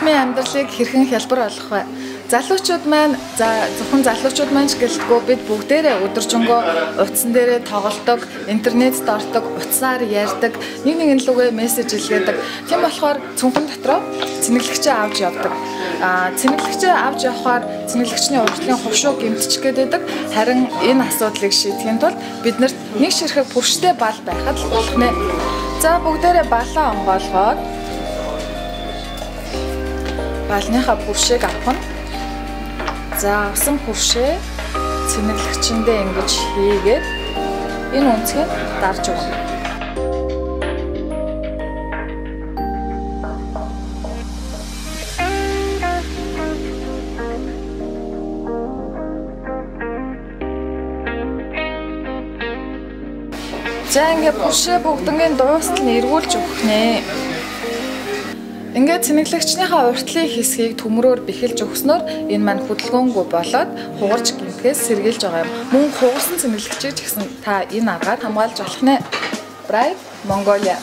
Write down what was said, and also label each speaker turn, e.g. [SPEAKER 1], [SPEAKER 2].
[SPEAKER 1] Тутмын амьдралыг хэрхэн хялбар болгох вэ? Залуучууд маань, за зөвхөн залуучууд маань ч гэлтгүй бид бүгдээрээ өдөржингөө утсан дээрээ тоглодог, интернетд ордог, утсаар ярьдаг, нэг нэгэн лүгээ мессеж илгээдэг. Тийм болохоор цүнхэн дотроо цэнэглэгчээ авч явдаг. Цэнэглэгчээ авч явахаар цэнэглэгчний уртлын хушуу гэмтчих гээд байдаг. Харин энэ асуудлыг шийдэхийн тулд биднэрт нэг ширхэг пүрштэй бал байхад л болох нэ. За бүгдээрээ балаа онгойлгоод балныхаа пүршийг авах нь. За авсан пүршээ цэнэглэгчэндээ ингэж хийгээд энэ үнцгийг дарж өгнө. За ингээ пүршээ бүгднгийн дуустал нь эргүүлж өгөх нэ. Ингээд цэнэглэгчнийхээ уртлын хэсгийг төмрөөр бэхэлж өгснөөр энэ маань хөдөлгөөнгүй болоод хугарч гэмтгэс сэргийлж байгаа юм. Мөн хугарсан цэнэглэгчийг ч гэсэн та энэ аргаар хамгаалж болох нэ. Bright Mongolia.